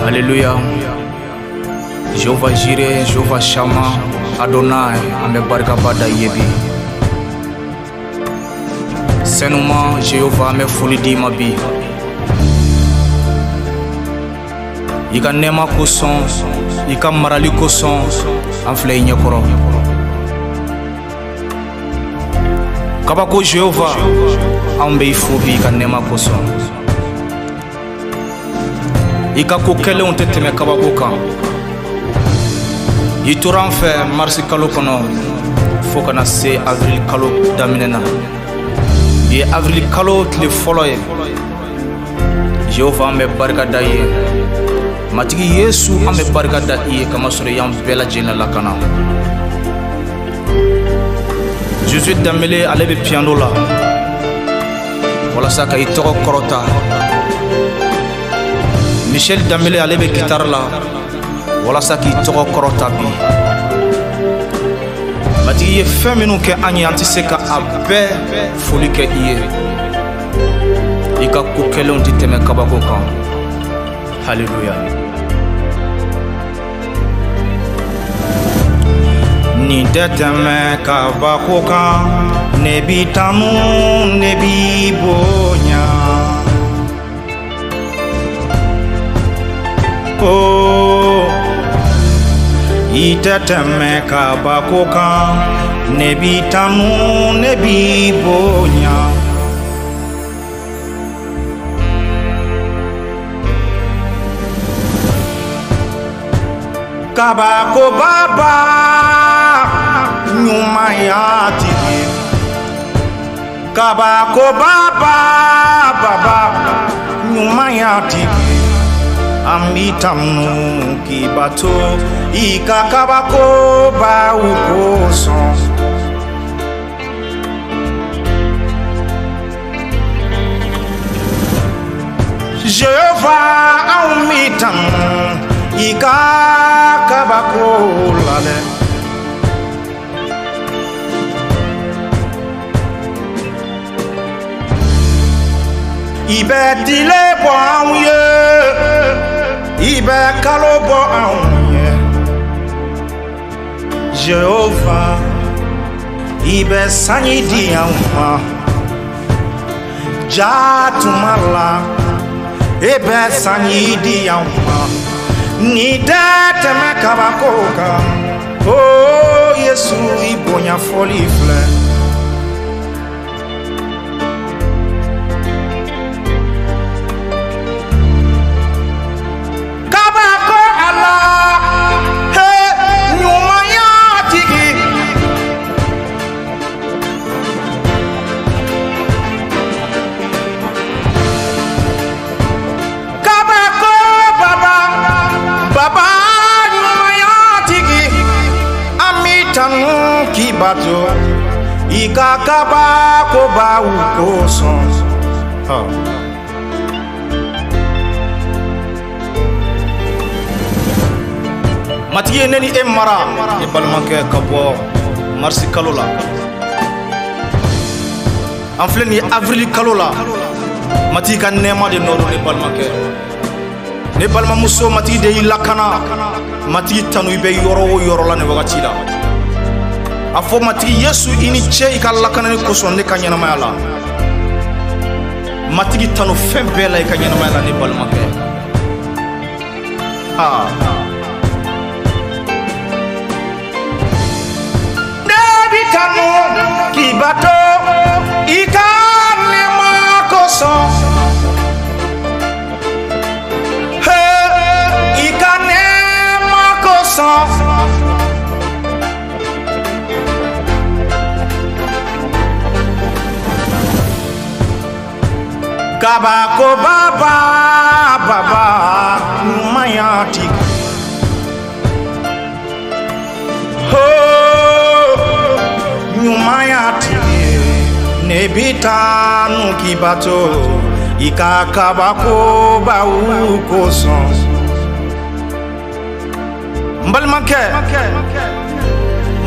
Alléluia. Jéhovah Jireh, Jéhovah Shammah, Adonai, an bɛ barikaba da i ye bi. Sɛnuma Jéhovah, an bɛ foli d'i ma bi. I ka nɛɛma kosɔn, i ka marali kosɔn, an filɛ i ɲɛkɔrɔ. Kabako Jéhovah, anw bɛ i fo bi i ka nɛɛma kosɔn. I ka ko kɛlenw tɛ tɛmɛ kabako kan. I tora an fɛ marisi kalo kɔnɔ fo kana se avril kalo daminɛ na. Bi ye avril kalo tile fɔlɔ ye. Jéhovah, an bɛ barika da i ye. Matigi Yesu, an bɛ barika da i ye kamasɔrɔ i y'an bɛɛ lajɛlen lakana. Jésus Dembélé, ale bɛ piano la walasa ka i tɔgɔ kɔrɔta. Michel Dembélé, ale bɛ guitare la walasa k'i tɔgɔ kɔrɔta bi. Matigi ye fɛn minnu kɛ an ye, an tɛ se ka a bɛɛ foli kɛ i ye. I ka ko kɛlenw tɛ tɛmɛ kabako kan. Hallelujah. Nin tɛ tɛmɛ kabako kan, ne b'i tanu, ne b'i bonya. Oh, i tɛ tɛmɛ kabako kan, ne b'i tanu, ne b'i bonya. Kabako baba, ɲumanya tigi. Kabako baba, baba, ɲumanya tigi. An b'i tanu k'i bato, i ka kabako baw kosɔn. Jéhovah, anw b'i tanu i ka kabako la dɛ. I bɛ tile bɔ anw ye, i bɛ kalo bɔ anw ye. Jéhovah, i bɛ sanji di anw ma. Ja tuma la, i bɛ sanji di anw ma. Ni tɛ tɛmɛ kabako kan. Oh Yesu, i bonya fɔli filɛ. Kabako Ala, he ɲumanya tigi. Kabako baba, baba ɲumanya tigi. An b'i tanu k'i bato, i ka kabako baw kosɔn. Matigi ye ne ni e mara, ne balimakɛ, ka bɔ marisi kalo la. An filɛ nin ye avril kalo la. Matigi ka nɛɛma de nɔ don, ne balimakɛ. Ne balimamuso, Matigi de y'i lakana. Matigi tanu i bɛ yɔrɔ o yɔrɔ la nin wagati la. A fɔ Matigi Yesu, i ni ce i ka lakanani kosɔn ne ka ɲɛnamaya la. Matigi tanu fɛn bɛɛ la i ka ɲɛnamaya la, ne balimakɛ. Ah. Ne b'i tanu k'i bato, i ka nɛɛma kosɔn. He, i ka nɛɛma kosɔn. Kabako baba, baba, ɲumanya tigi. Ho, ɲumanya tigi. Ne b'i tanu k'i bato, i ka kabako baw kosɔn. N balimakɛ,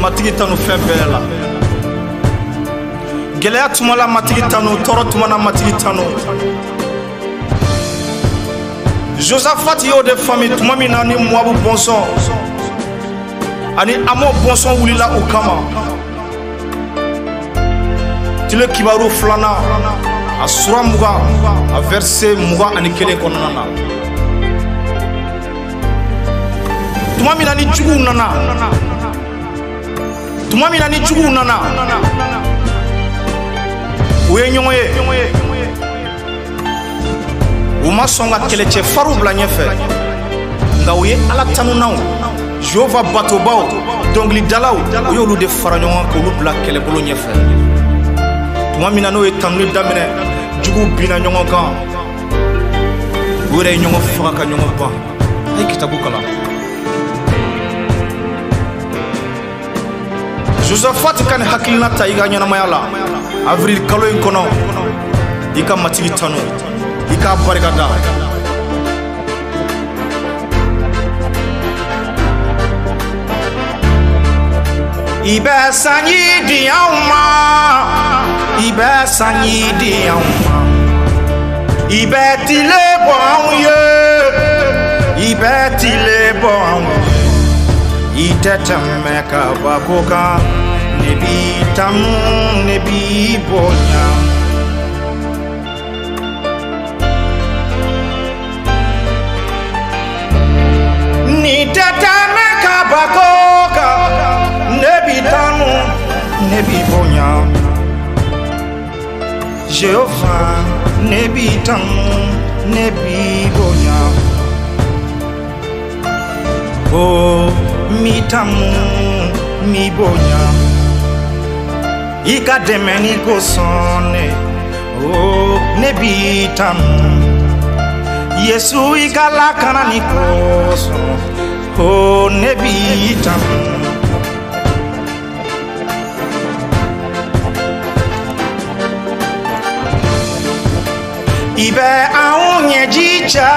Matigi tanu fɛn bɛɛ la. Gɛlɛya tuma la, Matigi tanu. Tɔɔrɔ tuma na, Matigi tanu. Josaphat y'o de faamu tuma min na ni Moabu bɔnsɔn ani Amɔ bɔnsɔn wulila u kama. Tile kibaru filanan a sura 20 a verset 21 kɔnɔna na. Tuma min na ni juguw nana, tuma min na ni juguw nana, u ye ɲɔgɔn ye, u ma sɔn ka kɛlɛcɛ fariw bila ɲɛfɛ, nka u ye Ala tanunaw, Jehova batobaw, dɔnkilidalaw, u y'olu de fara ɲɔgɔn kan k'olu bila kɛlɛbolo ɲɛfɛ. Tuma min na n'o ye tanuni daminɛ, juguw binna ɲɔgɔn kan, u yɛrɛ ye ɲɔgɔn faga ka ɲɔgɔn ban. A ye kitabu kalan. Josaphat ka nin hakilina ta i ka ɲɛnamaya la avril kalo in kɔnɔ, i ka Matigi tanu, i k'a barikada. I bɛ sanji di anw ma, i bɛ sanji di anw ma, i bɛ tile bɔ anw ye, i bɛ tile bɔ anw ye, i tɛ tɛmɛ kabako kan, ne b'i tanu, ne b'i bonya. Ni tɛ tɛmɛ kabako kan, ne b'i tanu, ne b'i bonya. Jehova, ne b'i tanu, ne b'i bonya. Oh, mi tanu, mi bonya. I ka dɛmɛ ni kosɔn ne, oh, ne b'i tanu. Yesu i ka lakana ni kosɔn, oh, ne b'i tanu. I bɛ anw ɲɛji cɛ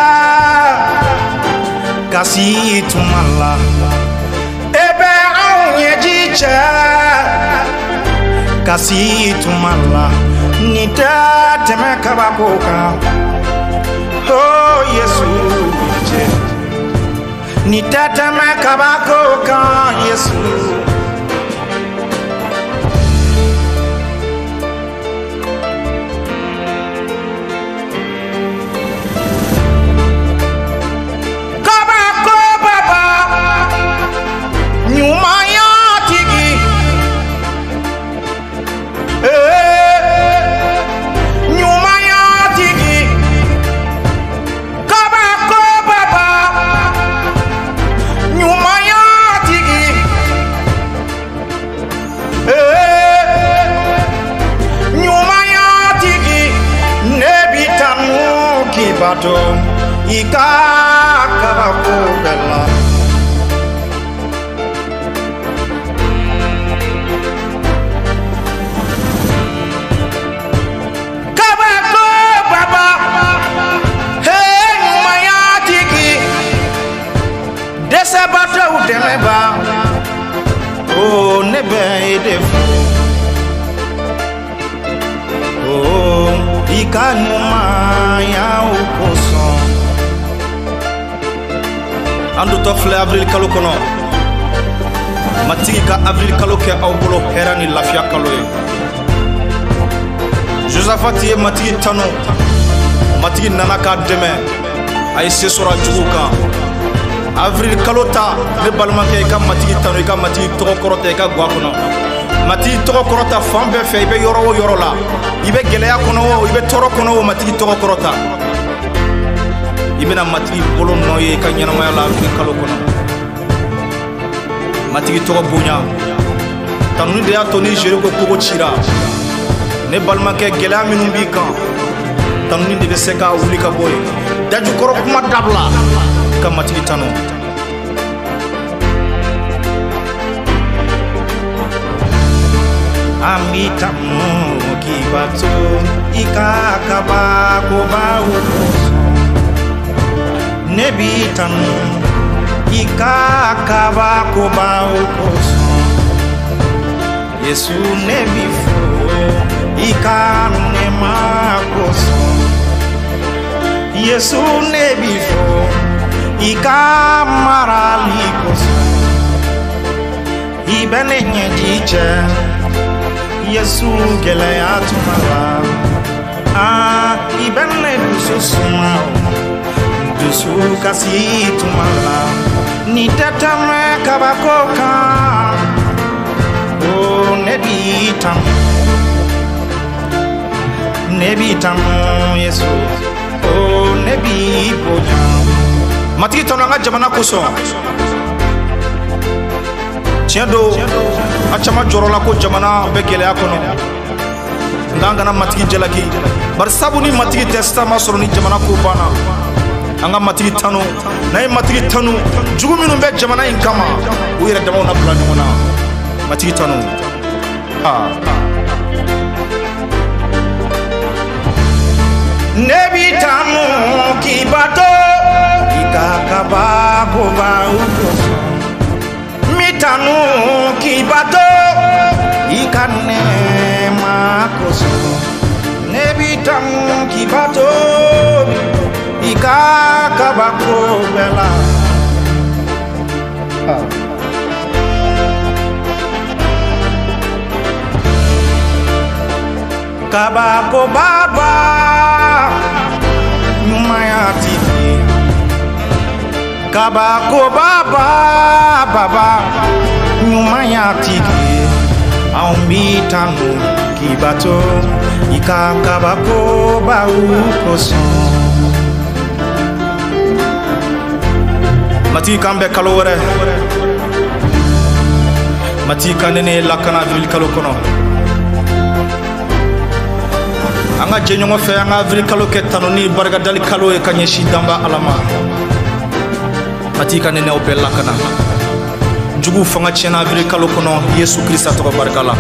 kasi tuma la, e bɛ anw ɲɛji cɛ kasi tuma la, nin tɛ tɛmɛ kabako kan, oh Yesu cɛ, nin tɛ tɛmɛ kabako kan Yesu. Ɲumanya tigi, ɲumanya tigi, kabako baba, ɲumanya tigi, ɲumanya tigi, ne b'i tanu k'i bato i ka kabako bɛɛ la. Dɛsɛbaatɔw dɛmɛba, oh, ne bɛ e de fo, oh, i ka ɲumanya o kosɔn. An dontɔ filɛ avril kalo kɔnɔ, Matigi ka avril kalo kɛ aw bolo hɛrɛ ni lafiya kalo ye. Josaphat ye Matigi tanu, Matigi nana k'a dɛmɛ, a ye se sɔrɔ a juguw kan. Avril kalo ta, ne balimakɛ, i ka Matigi tanu, i ka Matigi tɔgɔ kɔrɔta, i ka gwa kɔnɔ. Matigi tɔgɔ kɔrɔta fan bɛɛ fɛ, i bɛ yɔrɔ o yɔrɔ la, i bɛ gɛlɛya kɔnɔ o, i bɛ tɔɔrɔ kɔnɔ o, Matigi tɔgɔ kɔrɔta. I bɛna Matigi bolo nɔ ye i ka ɲɛnamaya la avril kalo kɔnɔ. Matigi tɔgɔ bonya. Tanuni de y'a to ni Jeriko kogo cira. Ne balimakɛ, gɛlɛya minnu b'i kan, tanuni de bɛ se k'a wuli ka bɔ yen. Dajukɔrɔ kuma dabila, ka Matigi tanu. An b'i tanu k'i bato i ka kabakobaw kosɔn. Ne b'i tanu i ka kabakobaw kosɔn. Yesu ne b'i fo i ka nɛɛma kosɔn. Yesu ne b'i fo i ka marali kosɔn i bɛ ne ɲɛji cɛ Yesu gɛlɛya tuma la ah i bɛ ne dusu suma dusu kasi tuma la ni tɛ tɛmɛ kabako kan o ne b'i tanu ne b'i tanu Yesu o ne b'i bonya. Matigi tanu an ka jamana kosɔn. Tiɲɛ don a caman jɔrɔla ko jamana bɛ gɛlɛya kɔnɔ nka an kana matigi jalaki bari sabu ni matigi tɛ sisan ma sɔrɔ ni jamana ko banna. An ka matigi tanu n'an ye matigi tanu jugu minnu bɛ jamana in kama u yɛrɛ damaw na bila ɲɔgɔn na. Matigi tanu. Ne b'i tanu k'i bato i ka kabakobaw kosɔn n b'i tanu k'i bato i ka nɛɛma kosɔn ne b'i tanu k'i bato i ka kabako bɛɛ la. Kabako baba ɲumanya tigi kabako baba baba ɲumanya tigi anw b'i tanu k'i bato i ka kabakobaw kosɔn. Matigi k'an bɛn kalo wɛrɛ. Matigi ka ne lakana avril kalo kɔnɔ. An ka jɛ ɲɔgɔn fɛ an ka avril kalo kɛ tanu ni barikadali kalo ye ka ɲɛsin danba Ala ma. Matigi ka ne n'aw bɛɛ lakana. Juguw fanga tiɲɛna avril kalo kɔnɔ Yesu Kirisa tɔgɔ barika la.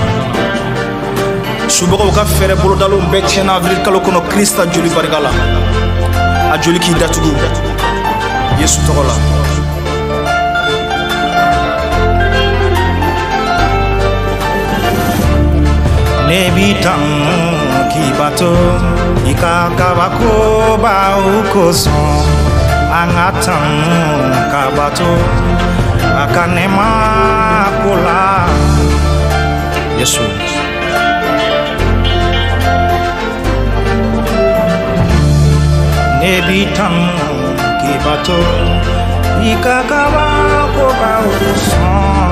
Subagaw ka fɛɛrɛ bolodalenw bɛɛ tiɲɛna avril kalo kɔnɔ Kirista joli barika la. A joli k'i datugu Yesu tɔgɔ la. Ne b'i tanu k'i bato i ka kabakobaw kosɔn an ka tanu ka bato a ka nɛɛma ko la. Yesu. Ne b'i tanu k'i bato i ka kabakobaw kosɔn.